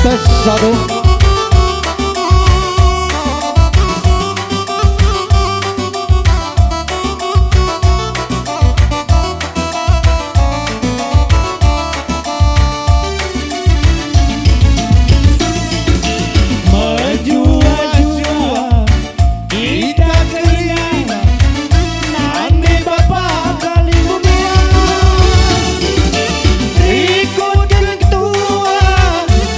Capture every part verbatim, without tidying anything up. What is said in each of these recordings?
Tes satu. Mejuah-juah kita kerina, nande bapa kalimbubu. Rikutken ketua,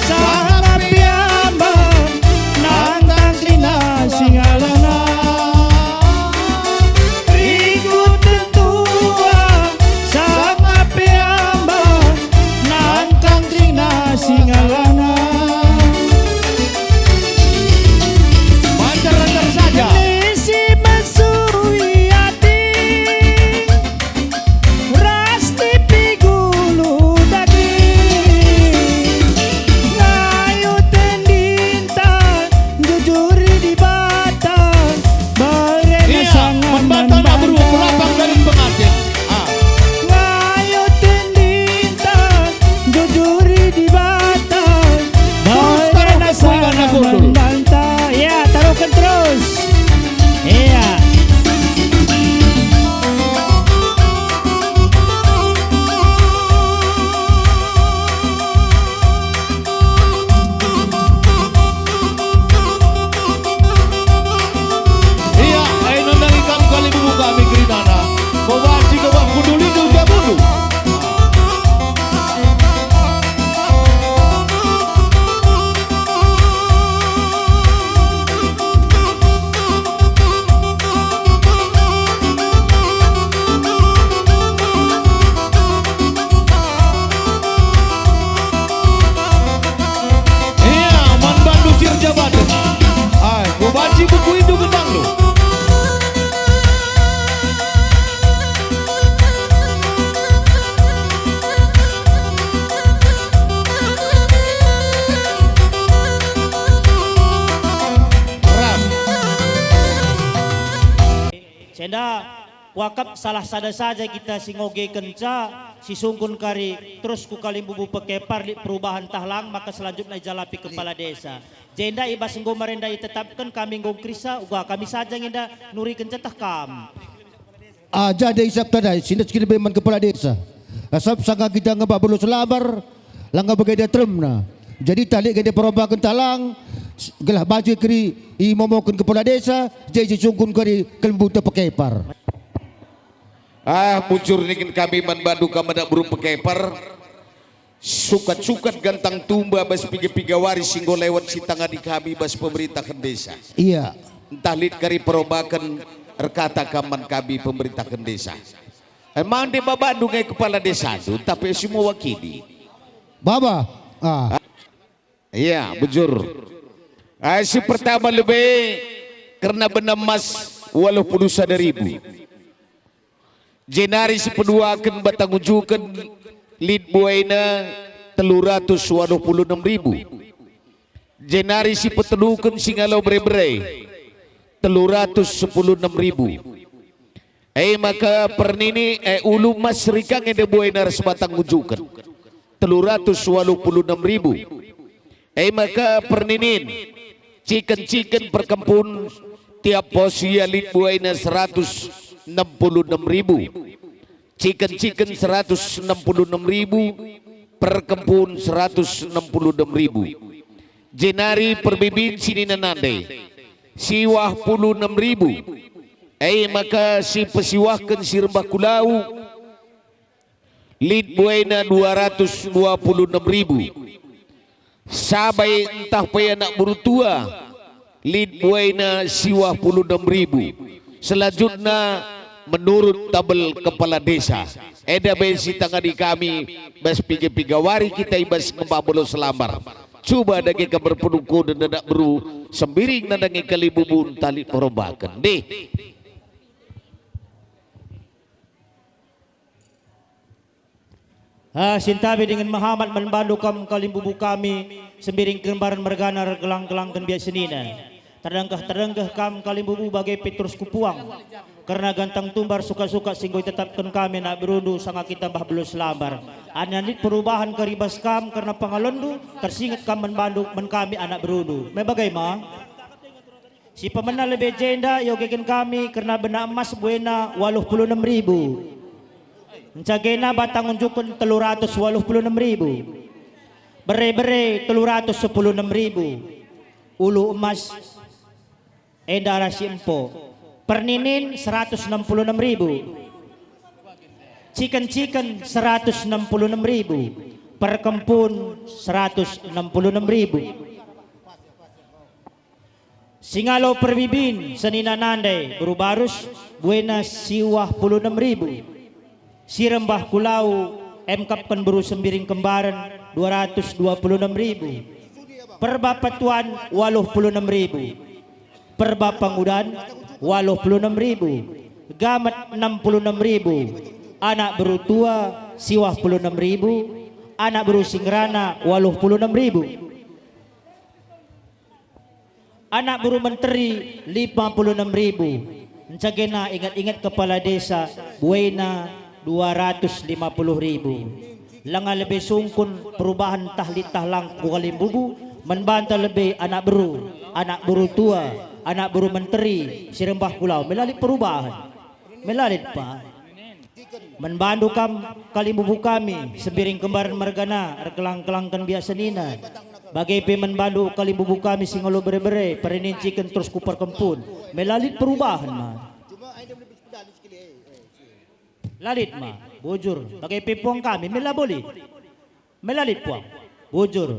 sanga pe amban, nantang kerina si ngalana. Rikutken ketua, sanga pe amban, nantang kerina si ngalana. Lancar-lancar saja. Isi mesui ati, ras nipi gulu daging. Ngayuh tendinta, njujuri Dibata, berena Iya, sanga man banta nak beru, banta. Pelapang dari pengantin. Ah. Ngayuh tendinta, njujuri Dibata, terus taruhken kuingana gundul. Membanta. Ya, taruhken terus. Iya. Ia, e nandangi kam kalimbubu kami kerinana. Kau banci kau bak kunduli tu jabundu. Ia, man bandu si erjabaten. Ai, kubanci buku indu gendangndu. Ram. Senda, kuakap salah sada saja kita si ngogekenca, si sungkun kari terus ku kalimbubu pekepar lit perubahan tah lang, maka selanjutna ijalapi kepala desa. Jenda i bas enggo marenda itetapken kami enggo ngkerisa, uga kami saja nge enda nurikenca tah kam. Ah, jadi isap tadai, si ndas kin be man kepala desa. Asap sanga kita ngebah belo selabar, langa bage da teremna. Jadi tah lit gende perobaken tah lang, s-, gelah bage keri imomoken kepala desa, jadi sisungkun keri kalimbubu pekepar. Ah, bujur ningken kami man bandu kam anak beru pekepar. Sukat-sukat gantang tumba bas piga-piga wari si enggo lewat si tangani kami bas pemerintahen desa. Iya. Ntah lit kari perobaken erkata kam man kami pemerintahen desa. Emang de babandu nge kepala desandu, tapi si mewakili. Baba. Ah. Iya, bujur. Ah, si pertama lebe kerna bena emas waluh puluh sada ribu. Jenari si peduaken batang ujuken lit buaina telu ratus waluh puluh enem ribu. Jenari si peteluken si ngalo bere-bere telu ratus sepuluh enem ribu. E maka pernini, e ulu emas rikang enda buaina ras batang ujuken telu ratus waluh puluh enem ribu. E maka perninin, ciken-ciken perkempun tiap pos ia lit buaina seratus enem puluh enem ribu, ciken-ciken seratus enem puluh enem ribu, perkempun seratus enem puluh enem ribu. Jenari perbibin si nina nande, siwah puluh enem ribu. E maka si pesiwahken si rembah kulau, lit buaina dua ratus dua puluh enem ribu. Sabai ntah pe anak beru tua, lit buaina siwah puluh enem ribu. Selanjutna, menurut tabel kepala desa. Enda be si tangani kami bas piga-piga wari kita i bas ngembah belo selambar. Cuba dage kam erpedungkun anak beru, sembiring nandangi kalimbubu ntah lit perobaken. Deh. Ah, sintabi dingen mehamat man bandu kam kalimbubu kami, sembiring kembaran mergana ergelang-gelangken biak senina. Terdengkeh-terdengkeh kam kalimbubu bage pe terus kupuang. Kerna gantang tumbar suka-suka si enggo itetapken kami anak berundu sanga kita mbah beluh selambar. Adi lit perubahan kari bas kam kerna pengalonndu, tersinget kam man bandu man kami anak berundu. Me bage ma? Si pemena lebe jenda iogeken kami kerna bena emas buena waluh puluh enem ribu. Encagena batang unjuken telu ratus waluh puluh enem ribu. Bere-bere telu ratus sepuluh enem ribu. Ulu emas enda arah si empo. Perninin seratus enam puluh enem ribu. Ciken-ciken seratus enam puluh enem ribu. Perkempun seratus enam puluh enem ribu. Singalo perbibin senina nande beru barus buena siwah puluh enem ribu. Sirembah kulau emkapken beru sembiring kembaren dua ratus dua puluh enem ribu. Perba patuan waluh puluh enem ribu. Perba pangudan waluh puluh enem ribu. Gamet enam puluh enem ribu. Anak beru tua siwah puluh enem ribu. Anak beru singgerana waluh puluh enem ribu. Anak beru menteri lima puluh enem ribu. Encagena inget-inget kepala desa buena dua ratus lima puluh ribu. Langa lebe sungkun perubahan tah lit tah lang ku kalimbubu, man banta lebe anak beru, anak beru tua, anak beru menteri, sirembah kulau, melalit perubahan. Melalit pa. Man bandu kam kalimbubu kami, sembiring kembaren mergana, erkelang-kelangken biak senina. Bage pe man bandu kalimbubu kami singalo bere-bere, perininciken terus ku perkempun. Melalit perubahan ma. Lalit ma, bujur, bage pe puang kami, mela boli. Melalit puang, bujur.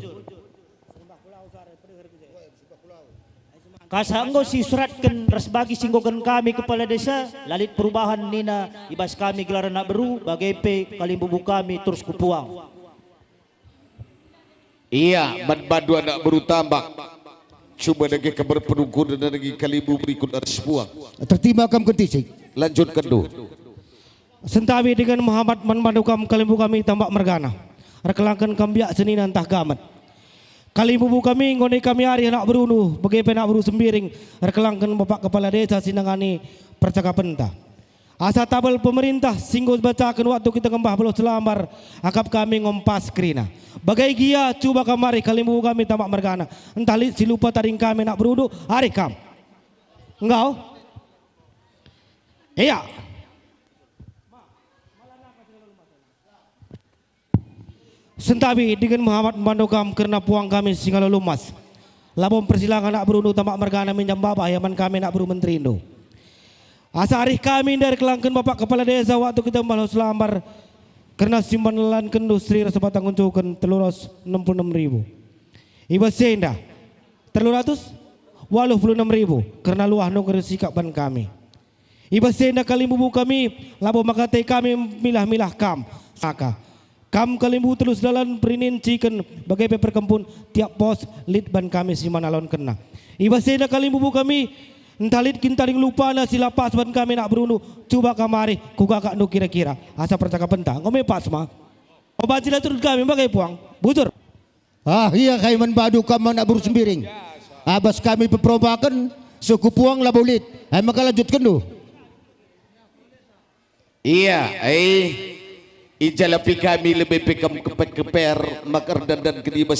Kasa enggo sisuratken ras bagi si enggoken kami kepala desa, lalit perubahan nina i bas kami gelar anak beru, bage pe kalimbubu kami terus kupuang. Ia man bandu anak beru tambak. Cuba dage kabar penungkunen nagi kalimbubu berikut arah si puang. Tertima kam kentisik. Lanjutken du. Sentabi dingen mehamat man bandu kam kalimbubu kami tambak mergana. Erkelangken kam biak senina ntah gamet. Kalimbubu kami enggo nai kami arih anak berundu, bage pe anak beru sembiring, erkelangken Bapak Kepala Desa si nangani percakapenta. Asa tabel pemerintah si enggo ibacaken waktu kita ngembah beluh selambar, akap kami enggo empas kerina. Bage gia cuba kam arih kalimbubu kami tambak mergana, ntah lit si lupa tading kami anak berundu, arih kam. Enggau? Ia. Sentabi dingen mehamat man bandu kam kerna puang kami singalo lumas. Labo mpersilang anak berundu tambak mergana minjam babah ia man kami anak beru menterindu. Asa arih kami ndai erkelangken Bapak Kepala Desa waktu kita ngembah beluh selambar kerna si mban nelankenndu seri ras batang unjuken telu ratus enam puluh enem ribu. I bas si enda, telu ratus waluh puluh enem ribu kerna luahndu ngeri sikap ban kami. I bas si enda kalimbubu kami, labo maka tei kami milah-milah kam. Saka, kam kalimbubu telu sedalan perininciken bage pe perkempun tiap pos lit ban kami si manalonkenna. I bas si enda kalimbubu kami, ntah lit kin tading lupana si la pas ban kami anak berundu, cuba kam arih kuga kakndu kira-kira. Asa percakapenta, enggo me pas ma. O banci la turut kami bage puang. Bujur. Ah, ia kai man bandu kam anak beru sembiring. I bas kami peperobaken, seh ku puang labo lit. Ai maka lanjutkenndu. Ia, ai, ijalapi kami lebe pe kam keper-keper, maka erdandan kedibes,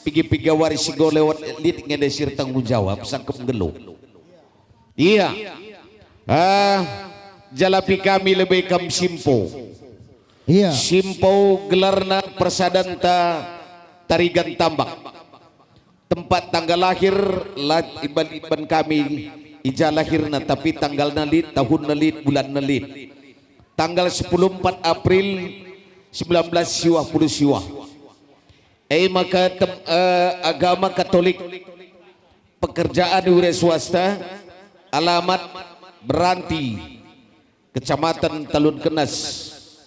piga-piga wari si enggo lewat lit nge ndai si ertanggung jawab, sangkep nggeluh. Ia. Ah, jalapi kami lebe kam Simpo. Ia. Simpo gelarna persadanta Tarigan Tambak. Tempat tanggal lahir la iban-iban kami i ja lahirna, tapi tanggalna lit, tahunna lit, bulanna lit. Tanggal sepuluh empat April sembilan belas siwah puluh siwah. E maka tem-, eh, agama Katolik. Pekerjaan ure swasta, alamat Beranti, Kecamatan Talun Kenas,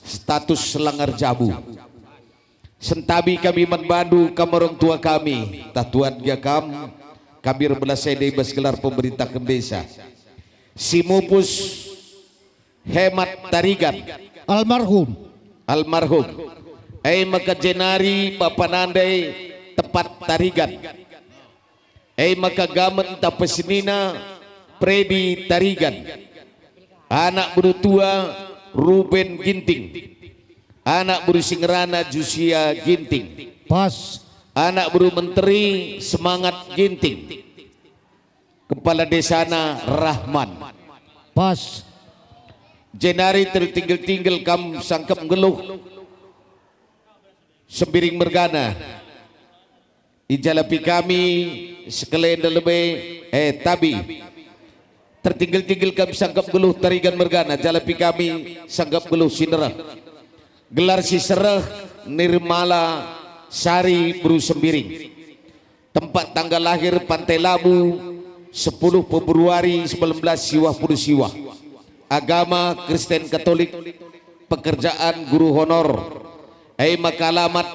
status selangar jabu. Sentabi kami man bandu kam orang tua kami, tah tuan gia kam, kami erbelas enda i bas gelar pemerintah kembesa. Si mupus Hemat Tarigan. Almarhum. Almarhum. E maka jenari bapa nande Tepat Tarigan. E maka gamet ntah pesenina Predi Tarigan, anak beru tua Ruben Ginting, anak beru si ngerana Jusia Ginting. Pas. Anak beru menteri Semangat Ginting. Kepala desana Rahman. Pas. Jenari tertinggel-tinggel kam sangkep nggeluh Sembiring mergana. Ijalapi kami sekelenda lebe, eh, tabi. Tertinggel-tinggel kami sangkep nggeluh Tarigan mergana, jalapi kami sangkep nggeluh si nereh. Gelar si sereh Nirmala Sari beru Sembiring. Tempat tanggal lahir Pantai Labu, sepuluh Februari sembilan belas siwah puluh siwah. Agama Kristen Katolik, pekerjaan guru honor. E maka alamat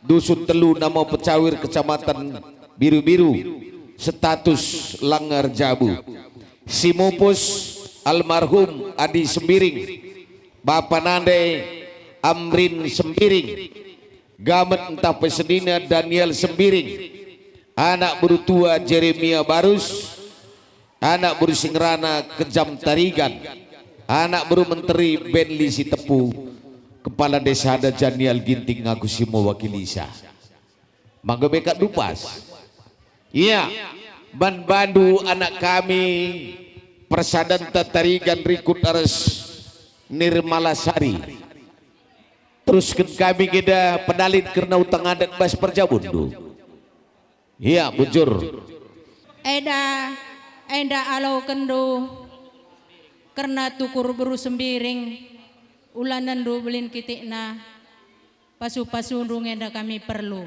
Dusun Telu, Namo Pecawir, Kecamatan Biru-Biru, status Langar Jabu. Si mupus almarhum Adi Sembiring, bapa nande Amrin Sembiring, gamet ntah pe senina Daniel Sembiring, anak beru tua Jeremia Barus, anak beru si ngerana Kejam Tarigan, anak beru menteri Benli Sitepu, kepala desa ada Janial Ginting ngaku si mewakilisa. Manggo bekak dupas. Ia, man bandu anak kami persadanta Tarigan rikut ras Nirmalasari. Terusken kami ngeda pedalin kerna utang adat bas perjabundu. Ia, bujur. Eda, enda alokenndu kerna tukur beru Sembiring, ulanenndu belin kitikna, pasu-pasundu nge enda kami perlu.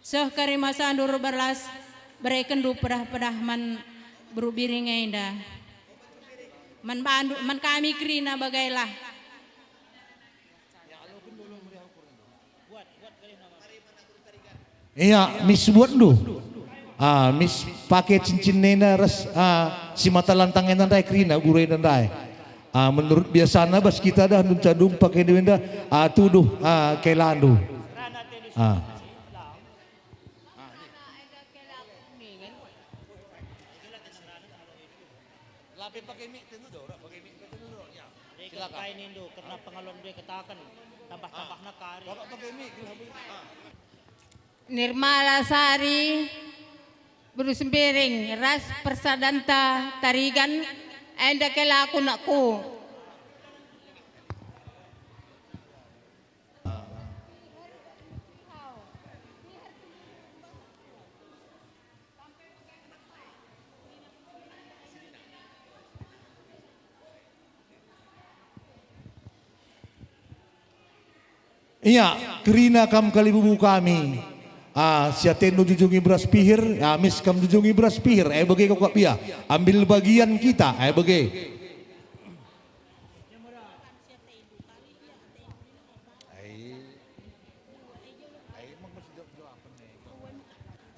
Seh kari masandu erbelas, berekenndu pedah-pedah man beru Biring enda. Man bandu, man kami kerina bagailah. Ia, mis buatndu. Ah, mis pake cincin enda ras, ah, si mata lantang enda ndai kerina guru enda ndai. Ah, menurut biasana bas kita dah ndunca dung pake enda, ah, tuduh, ah, kelandu. Ah. Lape pake mik tentu do, ora pake mik tentu do, ya. Silakan. Kai nindu kerna pengalon dua ketaken, tambah-tambahna kari. Bapak pake mik, kenapa? Ah. Nirmala Sari, beru Sembiring, ras persadanta Tarigan, enda kelaku nakku. Ia, kerina kam kalibubu kami. Ah, si atendu jujungi beras pihir, ah, mis kam jujungi beras pihir, eh, bage kap ia. Ambil bagian kita, eh, bage.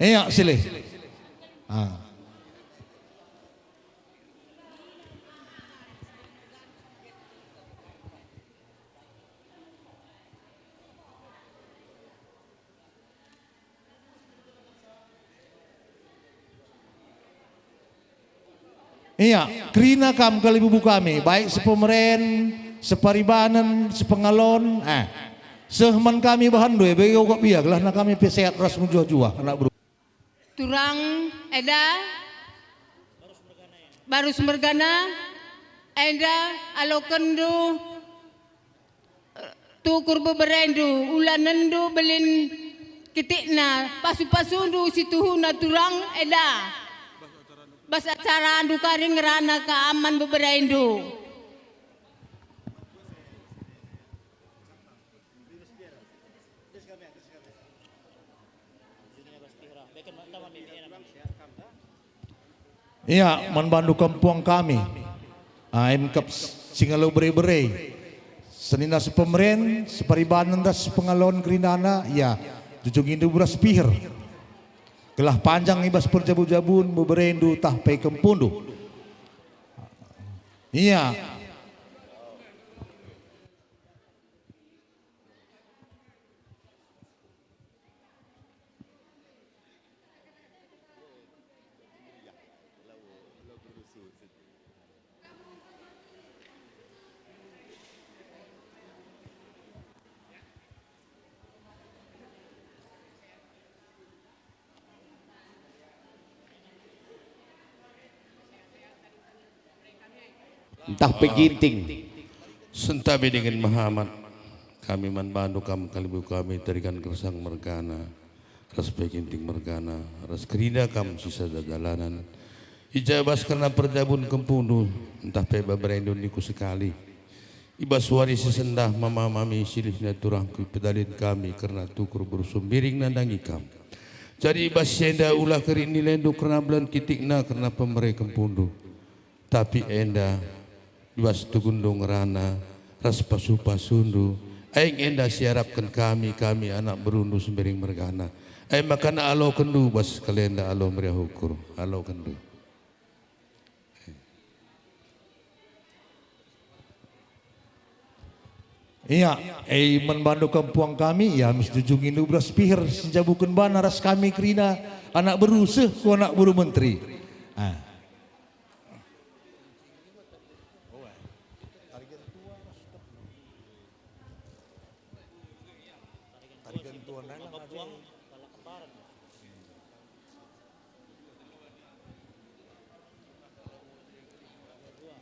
Ia, silih. Ah. Ia, kerina kam kalibubu kami, baik sepemeren, separibanen, sepengalon, eh, seh man kami bahanndu, eh, bage kap ia, gelahna kami pe sehat ras mejuah-juah, anak beru. Turang eda, barus mergana, enda alokenndu, tukur beberendu, ulanenndu belin kitikna, pasu-pasundu si tuhuna turang eda. Bas acarandu kari ngerana keaman beberendu. Ia, man bandu kampuang kami. Ah, em kap s-, si ngalo bere-bere. Senina sepemeren, separibanen ras sepengalon kerinana, ia, jujungindu beras pihir. Gelah panjang i bas perjabu-jabun beberendu tah pe kempundu. Ia. Ntah pe Ginting. Sentabi dingen mehamat kami man bandu kam kalimbubu kami Tarigan Gersang mergana, ras pe Ginting mergana, ras kerina kam sisada dalanen. I ja bas kerna perjabun kempundu, ntah pe beberendu niku sekali. I bas wari si sendah mama mami silihna turangku ipedalin kami kerna tukur beru Sembiring nandangi kam. Jadi i bas si enda ula kerik nilendu kerna belan kitikna kerna pemere kempundu. Tapi enda i bas tugunndu ngerana ras pasu-pasundu, aing enda siarapken kami, kami anak berundu Sembiring mergana. Ai maka alokenndu bas kalenda alo meriah ukur, alokenndu. Ia, e man bandu kam puang kami, ia mis jujungi nubras piher si njabuken bana ras kami kerina anak beru seh ku anak beru menteri. Ah.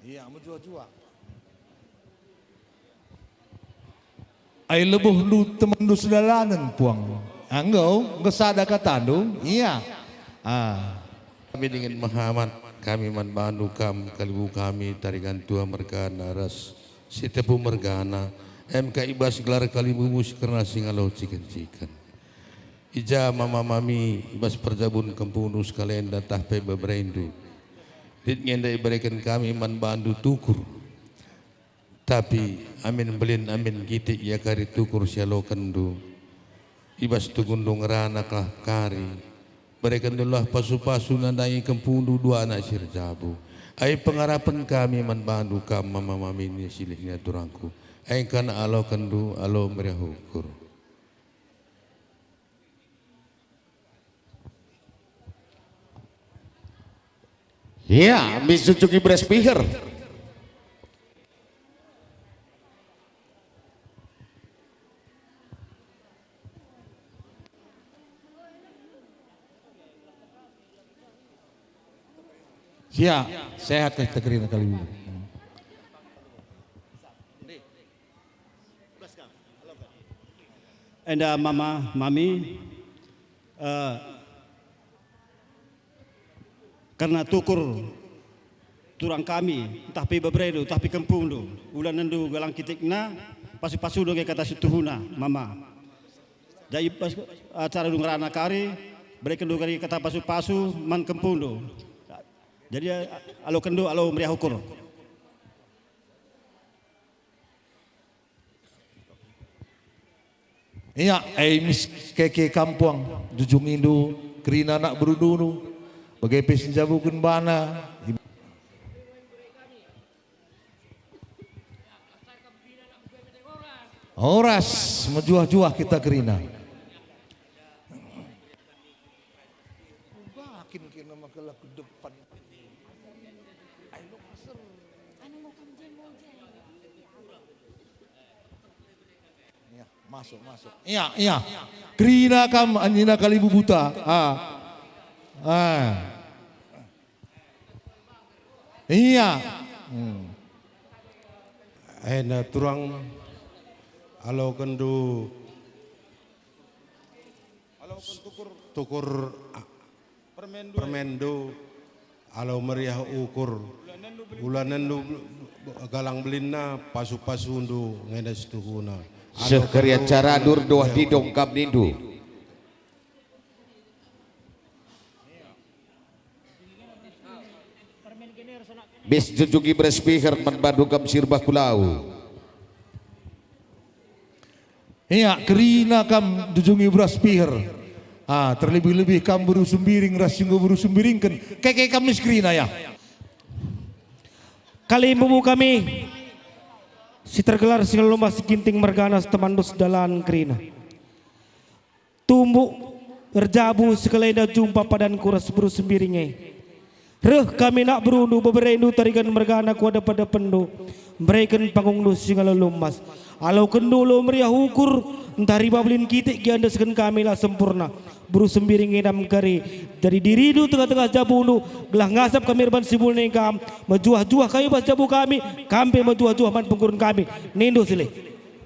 Ia, mejuah-juah. Ai lebuhndu temanndu sedalanen puang. Enggo, enggo sada katandu? Ia. Ah. Kami dingen mehamat, kami man bandu kam, kalimbubu kami, Tarigan Tua mergana ras Sitepu mergana, em ka i bas gelar kalimbubu si kerna si ngalo ciken-ciken. I ja mama mami i bas perjabun kempundu sekalenda ntah pe beberendu. Lit nge enda ibereken kami man bandu tukur. Tapi amin mbelin amin kitik iakari tukur si alokenndu. I bas tugunndu ngerana kah kari. Berekenndulah pasu-pasu nandangi kempundu dua anak si erjabu. Ai pengarapen kami man bandu kam mama mami silihna turangku. Ai engkana alokenndu alo meriah ukur. Ya, mis jujungi beras piher. Sia, sehat kah kita kerina kalimbubu? Enda mama, mami, eh, kerna tukur turang kami, ntah pe beberendu, ntah pe kempundu, ulanenndu galang kitikna, pasu-pasundu nge kata situhuna, mama. Jadi pas acara ngerana kari, berekenndu kari kata pasu-pasu man kempundu. Jadi, a-, alokenndu alo meriah ukur. Ia, ai mis keke kam puang, jujungindu, kerina anak berundundu, bage pe si njabuken bana. Oras, mejuah-juah kita kerina. Ubakin kena maka laku depan. Ayo, Mas. Ya, masuk, masuk. Iya, iya. Kerina kam anjina kalimbubuta. Ah. Ah. Iya. Hmm. Enda turang alokenndu. Aloken tukur. Tukur, a, permendu. Permendu. Alo meriah ukur. Ulanenndu galang belinna, pasu-pasundu ngena situhuna. Seh keriat cara dur doah didong kam nindu. Bis jujungi beras piher man bandu kam si erbah ku lau. Ia, kerina kam jujungi beras piher. Ah, terlebih-lebih kam beru Sembiring ras si enggo beru Sembiringken. Keke kam mis kerina, ya. Kalimbubu kami si tergelar si ngalo domba si Ginting mergana, si temanndu sedalan kerina. Tumbuk erjabu sekalenda jumpa padanku ras beru Sembiring e. Reh kami anak berundu, beberendu tarigan mergana ku adep-adepenndu, mbereken pangungndu si ngalo lumas. Alokenndu ulo meriah ukur, ntah riba belin kitik gia ndesken kami la sempurna. Beru Sembiring ngedam kari, jadi dirindu tengah-tengah jabundu, gelah ngasap kami erban si mul ning kam, mejuah-juah kami bas jabu kami, kam pe mejuah-juah man pengguren kami, nindu silih.